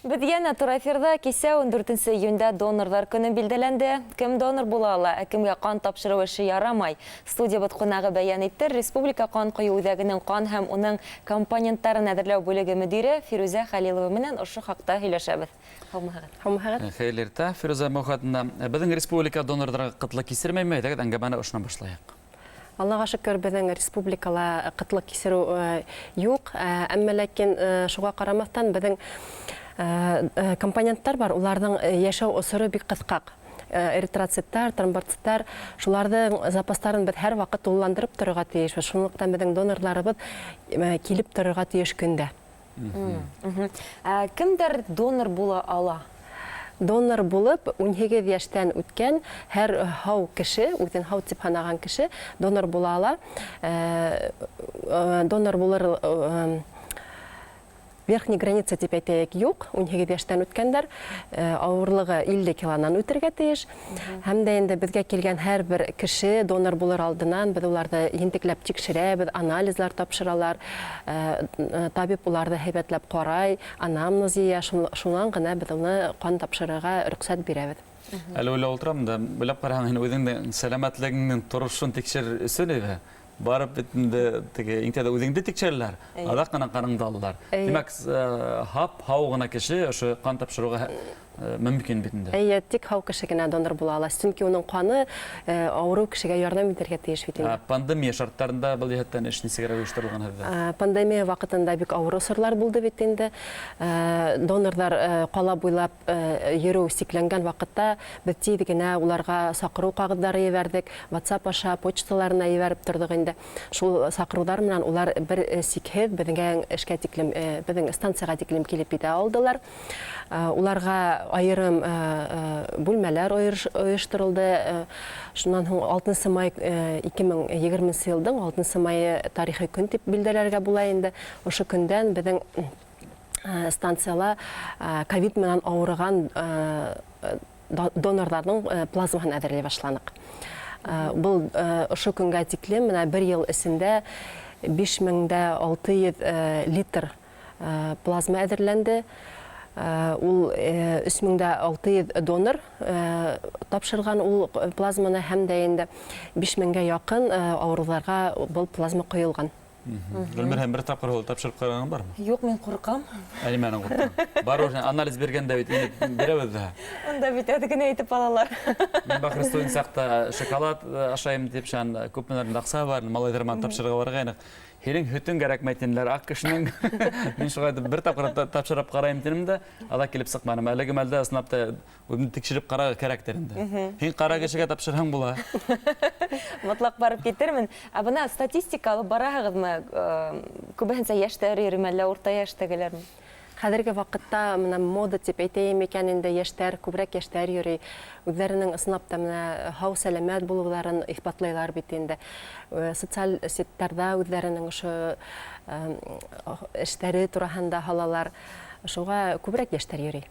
Беҙ йәнә тура эфирҙа. Кисә 14 июндә донорҙар көнө билдәләнде. Кем донор була ала, ә кемгә ҡан тапшырыу эше ярамай? Студиябыҙ ҡунағы бәйән иттер. Республика ҡан ҡойоу үҙәгенең ҡан һәм уның компоненттарын әҙерләү бүлеге мөдире Фирүзә Хәлилова менән ошо хаҡта һөйләшәбеҙ. Һаумыһығыҙ. Һаумыһығыҙ. Хәйерле иртә, Фирүзә Мөхәтовна. Беҙҙең республика донорҙарға ҡытлыҡ кисермәйме? Әйҙәгеҙ, әңгәмәне ошонан башлайыҡ. Аллаға шөкөр, беҙҙең республикала ҡытлыҡ кисереү юҡ. Әммә ләкин шуға ҡарамаҫтан беҙҙең компоненттар бар, уларҙың йәшәү осоро бик ҡыҫҡаҡ. Эритроциттар, тромбоциттар, шуларҙың запастарын беҙ һәр ваҡыт тулыландырып торорға тейешбеҙ. Шунлыҡтан беҙҙең донорҙарыбыҙ килеп торорға тейеш көндә. Ә кемдәр донор була ала? Донор булып, 18 йәштән үткән һәр һау кеше, үҙен һау тип һанаған кеше донор була ала. Донор булыр верхний граница тип әйтәйек юҡ, 18 йәштән үткәндәр, ауырлығы 50 килонан үтергә тейеш. Һәм дә инде беҙгә килгән һәр бер кеше донор булыр алдынан беҙ уларҙы ентекләп тикшерәбеҙ, анализлар тапшыралар, табип уларҙы һәйбәтләп ҡарай, анамнез йыя, шунан ғына беҙ уны ҡан тапшырырға рөхсәт бирәбеҙ. Әле уйлап ултырам да, уйлап ҡараһаң, һин үҙеңдең сәләмәтлегеңдең торошон тикшерер өсөн иде. Барып бит инде теге иң тәүҙә үҙеңде тикшерәләр, аҙаҡ ҡына ҡаныңды алалар. Тимәк, һап һау ғына кеше ошо ҡан тапшырыуға мөмкин бит инде. Эйе, тик һау кеше генә донор була ала, сөнки уның ҡаны ауырыу кешегә ярҙам итергә тейеш бит инде. Пандемия шарттарында был йәһәттән эш нисегерәк ойошторолған һеҙҙә? Пандемия ваҡытында бик ауыр осорлар булды бит инде. Донорҙар ҡала буйлап йөрөү сикләнгән ваҡытта беҙ тиҙ генә уларға саҡырыу ҡағыҙҙары ебәрҙек, WhatsApp аша почталарына ебәреп торҙоҡ инде. Шул саҡырыуҙар менән улар бер сикһеҙ беҙгә эшкә тиклем, беҙҙең станцияға тиклем килеп етә алдылар. Уларға айырым бүлмәләр ойошторолдо. Шунан һуң 6 май 2020 йылдың 6 майы тарихи көн тип билдәләргә була инде. Ошо көндән беҙҙең станцияла ковид менән ауырыған донорҙарҙың плазмаһын әҙерләй башланыҡ. Был ошо көнгә тиклем менә бер йыл эсендә 5600 литр плазма әҙерләнде. Ул 3600 донор тапшырған ул плазманы, һәм дә инде 5000гә яҡын ауырыуҙарға был плазма ҡойолған. Гөлмир, һәм бер тапҡыр ул тапшырып ҡарағаның бармы? Юҡ, мин ҡурҡам. Ә нимәнән ҡурҡаң? Бар уже анализ биргәндә бит инеп бирәбеҙ ҙә. Унда бит әҙ генә әйтеп алалар. Мин бахыр студент саҡта шоколад ашайым тип, шан күпмеләрендә аҡса бар, малайҙар менән тапшырырға барғайныҡ. Һинең һөтөң кәрәкмәй тинеләр, аҡ кешенең. Мин шулай итеп бер тапҡыр тапшырып ҡарайым тинем дә, аҙаҡ килеп сыҡманым. Әлеге мәлдә ысынлап та үҙемде тикшереп ҡарарға кәрәктер инде. Һин ҡара кешегә тапшырһаң була. Мотлаҡ барып китермен. Ә бына статистика алып бараһығыҙмы? Күбеһенсә йәштәр йөрөмө, әллә урта йәштәгеләрме? Хәҙерге ваҡытта бына мода тип әйтәйем икән инде, йәштәр, күберәк йәштәр йөрөй. Үҙҙәренең ысынлап та бына һау сәләмәт булыуҙарын иҫбатлайлар бит инде. Социаль сеттәрҙә үҙҙәренең ошо эштәре тураһында һалалар. Шуға күберәк йәштәр йөрөй.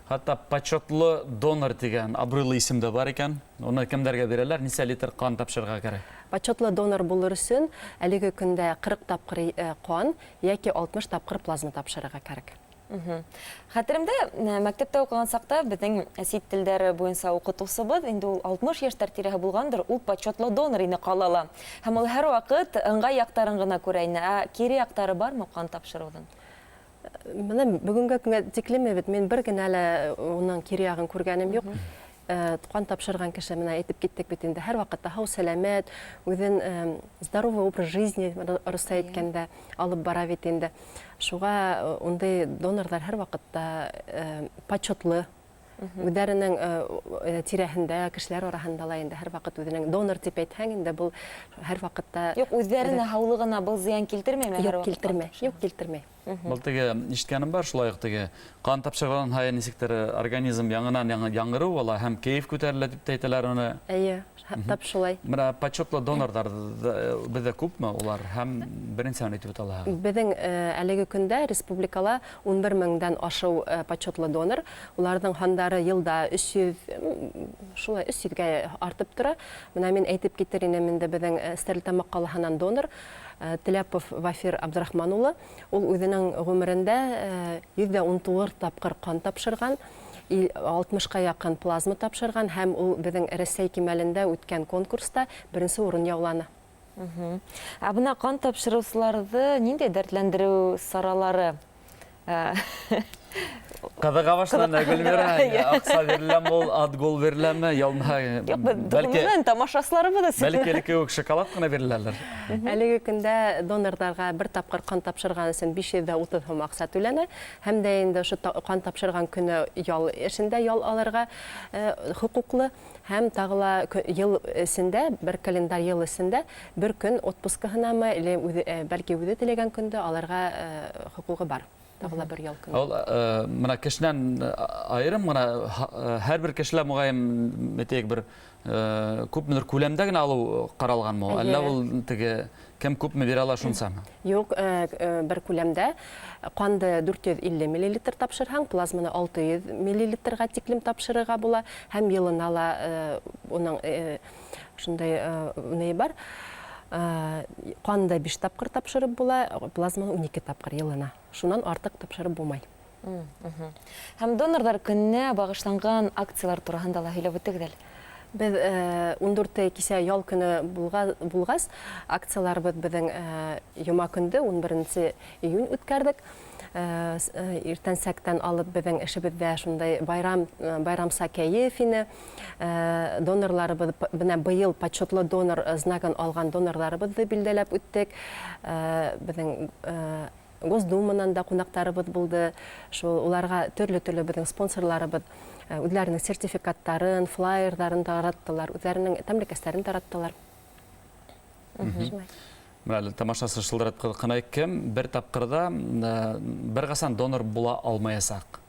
Хатта почетлы донор тигән абруйлы исем дә бар икән. Уны кемдәргә бирәләр? Нисә литр ҡан тапшырырға кәрәк? Почетлы донор булыр өсөн әлеге көндә 40 тапҡыр ҡан йәки 60 тапҡыр плазма тапшырырға кәрәк. Хәтеремдә, мәктәптә уҡыған саҡта беҙҙең сит телдәре буйынса уҡытыусыбыҙ, инде ул 60 йәштәр тирәһе булғандыр, ул почетлы донор ине ҡалала. Һәм ул һәр ваҡыт ыңғай яҡтарын ғына күрә ине. Ә кире яҡтары бармы ҡан тапшырыуҙың? Бына бөгөнгө көнгә тиклем бит мин бер генә лә уның кире яғын күргәнем юҡ. Ҡан тапшырған кеше, менә әйтеп киттек бит инде, һәр ваҡытта һау сәләмәт, үҙен здоровый образ жизни, русса әйткәндә, алып бара бит инде. Шуға ундай донорҙар һәр ваҡытта почетлы, үҙҙәренең тирәһендә, кешеләр араһында ла инде һәр ваҡыт үҙенең донор тип әйтһәң инде, был һәр ваҡытта Юҡ, үҙҙәренә һаулығына был зыян килтермәйме? Юҡ, килтермәй, юҡ, килтермәй. Был теге ишеткәнем бар, шулай уҡ теге ҡан тапшырған һайын нисектер организм яңынан яңы яңырыу ала һәм кәйеф күтәрелә тип тә әйтәләр уны. Эйе, тап шулай. Бына почетлы донорҙар беҙҙә күпме улар һәм беренсәһен әйтеп үтә алаһығыҙ? Беҙҙең әлеге көндә республикала 11 меңдән ашыу почетлы донор. Уларҙың һандары йылда шулай өс йөҙгә артып тора. Бына мин әйтеп китер инем инде, беҙҙең Стәрлетамаҡ ҡалаһынан донор Теляпов Вафир Абдрахман улы. Ул үҙенең ғүмерендә 119 тапҡыр ҡан тапшырған, 60-ҡа яҡын плазма тапшырған һәм ул беҙҙең Рәсәй кимәлендә үткән конкурста беренсе урын яуланы. Ә бына ҡан тапшырыусыларҙы ниндәй дәртләндереү саралары Ҡыҙыға башланы Гөлмира. Аҡса биреләме ул, отгул биреләме, ялма? Юҡ, беҙ ғөмүмән тамашасыларыбыҙ өсөн. Бәлки элекке үк шоколад ҡына биреләлер. Әлеге көндә донорҙарға бер тапҡыр ҡан тапшырған өсөн 530 һум аҡса түләнә, һәм дә инде ошо ҡан тапшырған көнө ял эшендә ял алырға хоҡуҡлы, һәм тағы ла йыл эсендә, бер календарь йыл эсендә бер көн отпускаһынамы, или бәлки үҙе теләгән көндә алырға хоҡуғы бар. Тағы ла бер ял көнө. Ул мына кешенән айырым ғына һәр бер кешелә моғайын әйтәйек бер күпмелер күләмдә генә алыу ҡаралғанмы? Әллә ул теге кем күпме бирә ала шунсамы? Юҡ, бер күләмдә ҡанды 450 миллилитр тапшырһаң, плазманы 600 миллилитрға тиклем тапшырырға була, һәм йылына ла уның шундай ни бар. Ҡанды 5 тапҡыр тапшырып була, плазманы 12 тапҡыр йылына. Шунан артыҡ тапшырып булмай. Һәм донорҙар көнөнә бағышланған акциялар тураһында ла һөйләп үтегеҙ әле. Беҙ 14 кисә ял көнө булғас, акцияларыбыҙ беҙҙең йома көндө 11 июнь үткәрҙек. Иртәнсәктән алып беҙҙең эшебеҙҙә шундай байрамса кәйеф ине. Донорҙарыбыҙ, бына быйыл почетлы донор знагын алған донорҙарыбыҙҙы билдәләп үттек. Беҙҙең Госдуманан да ҡунаҡтарыбыҙ булды. Шул уларға төрлө-төрлө беҙҙең спонсорларыбыҙ үҙҙәренең сертификаттарын, флайерҙарын тараттылар, үҙҙәренең тәмлекәстәрен тараттылар. Мына әле тамашасы шылдыратып ҡына кем бер тапҡырҙа бер ҡасан донор була алмаясаҡ?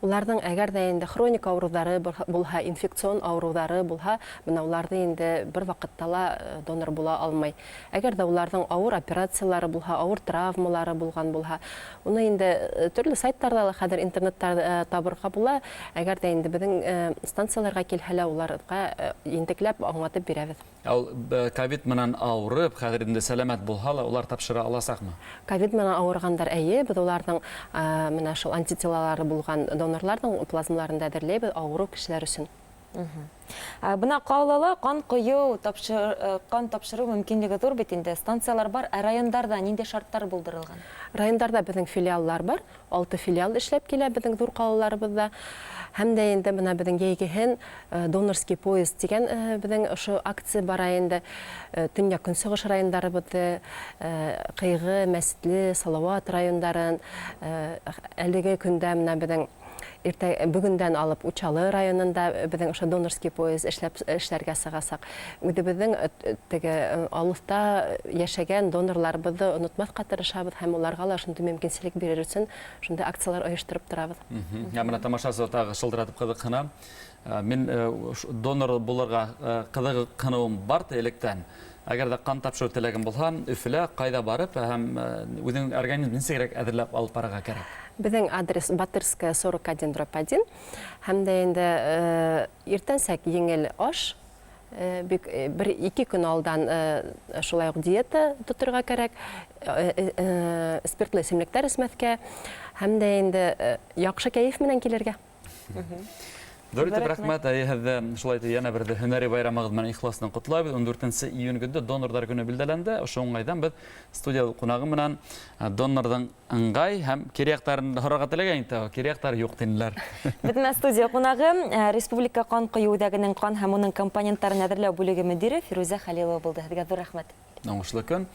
Уларҙың әгәр ҙә инде хроник ауырыуҙары булһа, инфекцион ауырыуҙары булһа, бына уларҙы инде бер ваҡытта ла донор була алмай. Әгәр ҙә уларҙың ауыр операциялары булһа, ауыр травмалары булған булһа, уны инде төрлө сайттарҙа ла хәҙер интернеттар табырға була. Әгәр ҙә инде беҙҙең станцияларға килһә лә, уларға ентекләп аңлатып бирәбеҙ. Ул ковид менән ауырып, хәҙер инде сәләмәт булһа ла, улар тапшыра аласаҡмы? Ковид менән ауырғандар, эйе, беҙ уларҙың менә шул антителалары булған донорҙарҙың плазмаларын да әҙерләйбеҙ ауырыу кешеләр өсөн. Бына ҡалала ҡан ҡойоу, ҡан тапшырыу мөмкинлеге ҙур бит инде. Станциялар бар, ә райондарҙа ниндәй шарттар булдырылған? Райондарҙа беҙҙең филиаллар бар, 6 филиал эшләп килә беҙҙең ҙур ҡалаларыбыҙҙа. Һәм дә инде бына беҙҙең йәйгеһен донорский поезд тигән беҙҙең ошо акция бара инде. Төньяҡ-көнсығыш райондарыбыҙҙы, Ҡыйғы, Мәсетле, Салауат райондарын, әлеге көндә менә беҙҙең иртә бөгөндән алып Учалы районында беҙҙең ошо донорский поезд эшләргә сығасаҡ. Үҙебеҙҙең теге алыҫта йәшәгән донорҙарыбыҙҙы онотмаҫҡа тырышабыҙ һәм уларға ла шундай мөмкинселек бирер өсөн шундай акциялар ойоштороп торабыҙ. Ә бына тамашасы тағы шылтыратып ҡыҙыҡһына. Мин донор булырға ҡыҙыҡһыныуым бар электән. Әгәр ҙә ҡан тапшырыу теләгем булһа, Өфөлә ҡайҙа барып һәм үҙеңдең организм нисегерәк әҙерләп алып барырға кәрәк? Беҙҙең адрес Батырская 41/1. Һәм дә инде иртәнсәк еңел аш, бик бер ике көн алдан шулай уҡ диета тоторға кәрәк, спиртлы эсемлектәр эсмәҫкә, һәм дә инде яҡшы кәйеф менән килергә. Ҙур итеп рәхмәт, әйе, һеҙҙе шулай итеп йәнә бер һөнәри байрамығыҙ менән ихласын ҡотлайбыҙ. 14 июнь көндө донорҙар көнө билдәләнде. Ошо уңайҙан беҙ студия ҡунағы менән донорҙың ыңғай һәм кире яҡтарын һорарға теләгән инде, кире яҡтары юҡ тинеләр. Беҙ студия ҡунағы Республика ҡан ҡойоу үҙәгенең ҡан һәм уның компоненттарын әҙерләү бүлеге мөдире Фирүзә Хәлилова булды. Һеҙгә ҙур рәхмәт. Уңышлы көн.